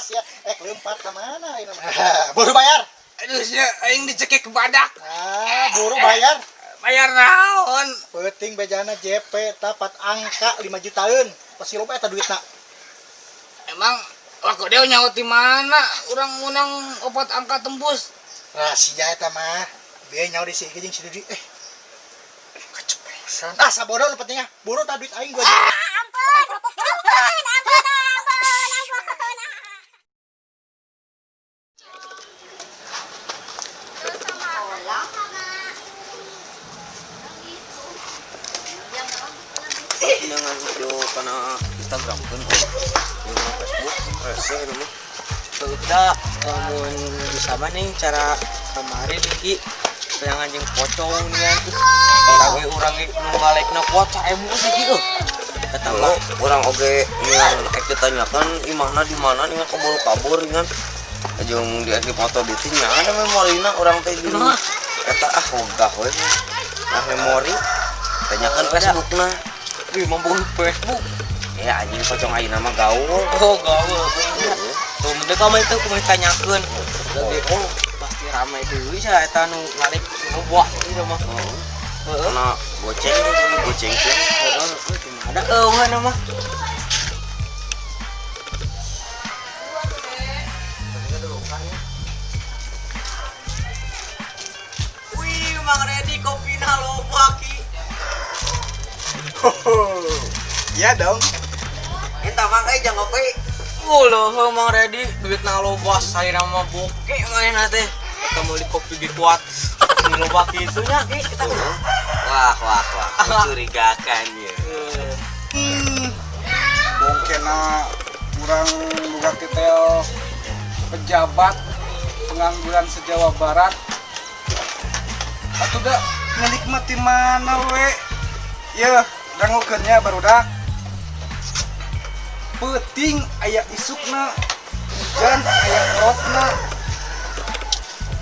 Sia lempar ka mana ini mah. Buru bayar. Aduh sia aing dicekek badak. Ah, buru bayar. Bayar naon? Penting bejana JP tapat angka 5 jutaan. Pasti loba eta duitna. Emang Wakodeo nyaho di mana? Urang menang 4 angka tembus. Rahasia eta mah. Bieu nyaho di si jeung si Dudi. Keceplosan. Ah, sabodo nu penting ah. Buru tah duit aing 2 juta. Ampun, ampun, ampun, ampun, ampun. Dengan video karena Instagram kan, di Facebook, rese itu mah. Udah, lamun bisa mah nih cara kemarin ki yang anjing pocong nih kan. Kata gue urang ge nu ngalekna kuat 1000 sih ki euy. Kata Lo orang oge yang ek ditanyakan imahna di mana dengan kabur-kabur dengan jeung di foto di nya ada memorina orang teh di eta ah ogah we. Nah memori tanyakan Facebookna. Wih, mampu Facebook. Ya anjing pocong ayeuna mah gaul. Oh, gaul. Tuh, mending kamu itu kumaha tanyakeun. Oh, pasti ramai deui sia eta nu ngalek nu buah ieu mah. Heeh. Karena goceng goceng teh. Heeh, ada eueuh nama. Wih, Mang Redi kopina loba ki. Iya dong. Entah mang euy jangan ngopi. Loh, Mang Redi duitna loba saya mah bokeh manehna teh. Eta meuli kopi ge kuat. Loba kitu nya ki kita. Wah, wah, wah, mencurigakan ya. Bongkena kurang boga titel pejabat pengangguran se-Jawa Barat. Atuh da menikmati mana we? Yeuh, dangukeun nya barudak. Peuting aya isukna dan aya orokna.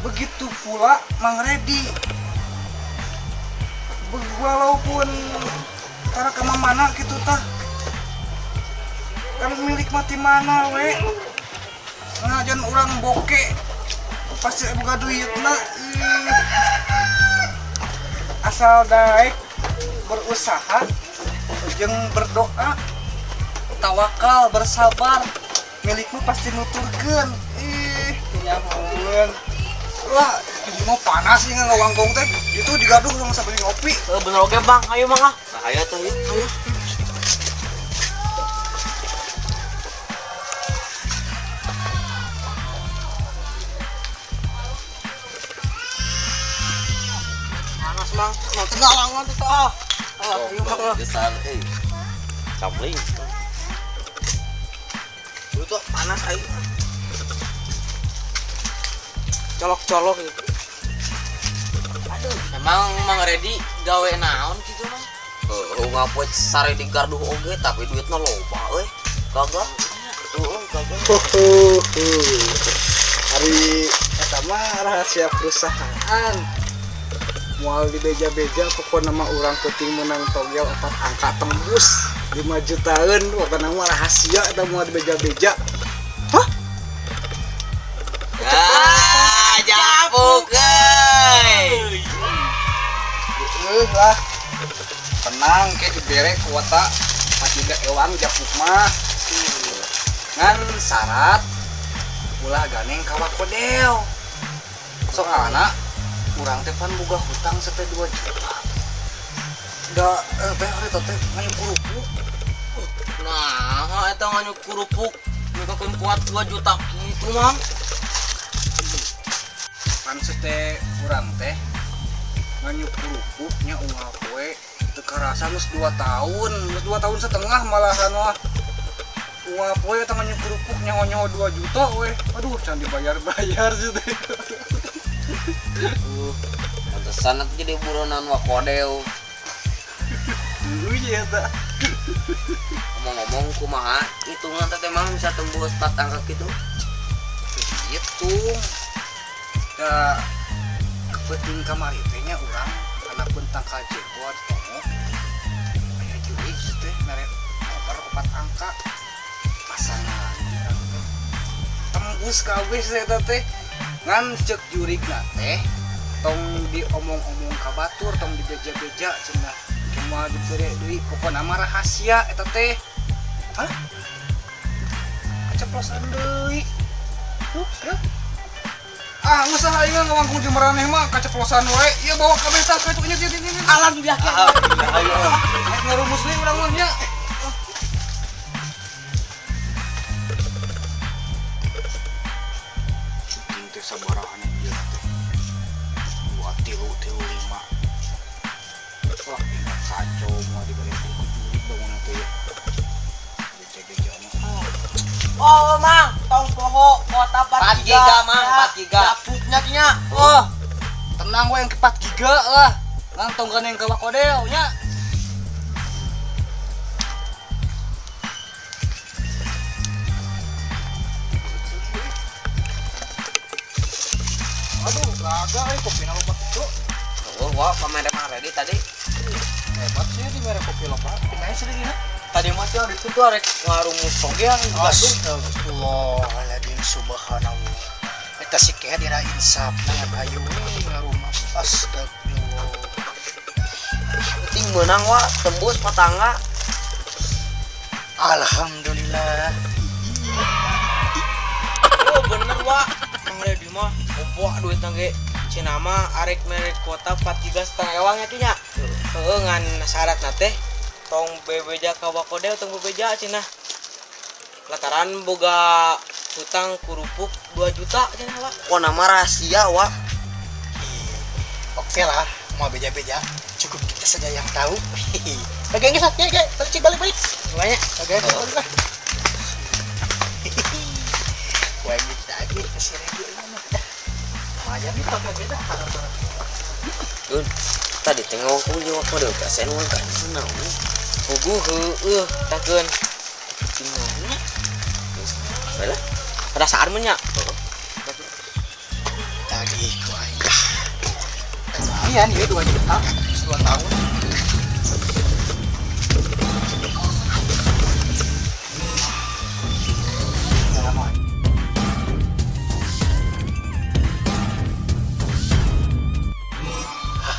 Begitu pula Mang Redi. Walaupun cara kemana gitu tah. Kan milik mati mana we. Ngajan urang boke pasti boga duitna. Asal daek berusaha jeung berdoa tawakal bersabar milikmu pasti nuturkeun. Ih, nyamun. Wah, ini mau panas nih ngawangkong teh. Itu digaduh sama sambil ngopi. Bener oke, Bang. Ayo, Mang ah. Nah, ayo tuh, ayo. Panas, Mang. Mau tengalangan tuh ah. Ayo, Mang. Besar euy. Camling. Lu tuh panas ayo. Colok-colok gitu. Aduh, emang Mang Redi gawe naon gitu, Mang? Heeh, ngapoe sare di garduh oge tapi duitna loba euy. Gagah. Heeh, gagah. Hari eta mah rahasia perusahaan. Moal dibeja-beja pokokna mah urang penting menang togel 4 angka tembus 5 jutaan pokokna mah rahasia eta moal dibeja-beja. Hah? Ah, japuk euy. Heuh lah. Tenang ke dibere kuota 4 ewang japuk mah. Ngan syarat ulah ganeng ka Wakodeo. Soalna urang teh pan boga hutang sete 2 juta. Da teh ari teh nganyuk kerupuk. Nah, eta nganyuk kerupuk nyukakeun kuat 2 juta kitu, Mang. Pan sete urang teh nganyuk kerupuk nya unggal poe teu karasa geus 2 tahun, geus 2 tahun setengah malahan mah. Unggal poe eta nganyuk kerupuk nyaho-nyaho 2 juta we. Aduh, can dibayar-bayar sih teh. Pantesan atuh jadi buronan Wakodeo. Iya eta. Ngomong-ngomong kumaha hitungan teh emang bisa tembus 4 angka gitu? Hitung. Da kepenting kamari teh nya urang kana pun tangkal jengkol di tongok. Aya jurig teh mere nomor 4 angka. Pasangan urang teh. Tembus kabeh eta teh. Ngan cek jurigna teh tong diomong-omong ka batur, tong dibeja-beja cenah. Cuma dibere deui pokona mah rahasia eta teh. Hah? Keceplosan deui. Duh, duh. Ah, geus ah aing ngawangkung jeung maraneh mah keceplosan wae. Ieu bawa kabeh tah ka itu nya nya. Alhamdulillah. Ayo. Rek ngarumus deui urang mah nya. Syuting teh sabaraha nya ieu teh. 2 3 3 5. Wah, ingat kacau mau diberi ku jurig bangun teh ya. Beja-beja mah. Oh, Mang, tong poho kota 4 giga, Mang, 4 giga. Dapuknya nya. Oh, Tenang we yang ke 4 giga lah. Ngan tong gandeng ka wakodel nya. Aduh, gagal euy kopi na loba kitu. Oh, wah, kamera mah ready tadi. Hebat sih di mere kopi loba. Kumaha sih dina? Tadi mah teh itu tuh arek ngarumus oge yang Astagfirullahaladzim subhanallah. Eta si kehe dira insaf ngan hayu we ngarumas. Astagfirullah. Penting menang wa, tembus patangga. Alhamdulillah. Oh, bener wa. Mang Redi mah opo duit ge cenah mah arek mere kota 4 giga setengah ewang nya nya. Heeh, ngan syaratna teh tong bebeja ka wakodel tong bebeja cenah. Lantaran boga hutang kerupuk 2 juta cenah wa. Kok nama rahasia wa. Oke lah, mau beja-beja cukup kita saja yang tahu. Oke, geus ah, ge, balik balik balik. Banyak. Oke, balik lah. Wah, kita lagi ke si Redi ini mah. Lumayan nih pakai beda. Dun, tadi teh ngawangkung jeung wakodel teh asa nu ganteng naon. Puguh heueuh takeun. Gimana? Baiklah. Perasaan mah nya. Tagih ku aing. Lumayan ieu 2 juta 2 tahun.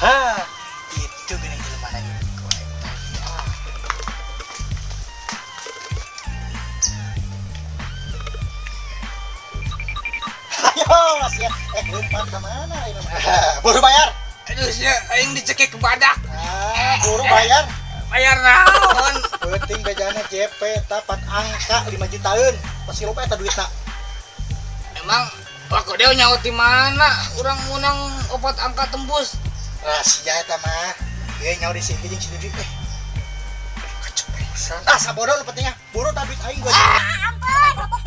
Haha, itu geuning jelema na ieu ku aing tagih ah. Ayo, Mas ya. Lompat ke mana ini? Buru bayar. Aduh, sia aing dicekek ke badak. Ah, buru bayar. Bayar naon? Penting bejana JP tapat angka 5 jutaan. Pasti lupa eta duitna. Emang wakodel nyaho di mana? Urang menang 4 angka tembus. Rahasia eta mah. Ieu nyaho di sini jeung si Dudi. Keceplosan. Ah, sabodo lu pentingnya. Buru ta duit aing 2 juta. Ampun, kerupuk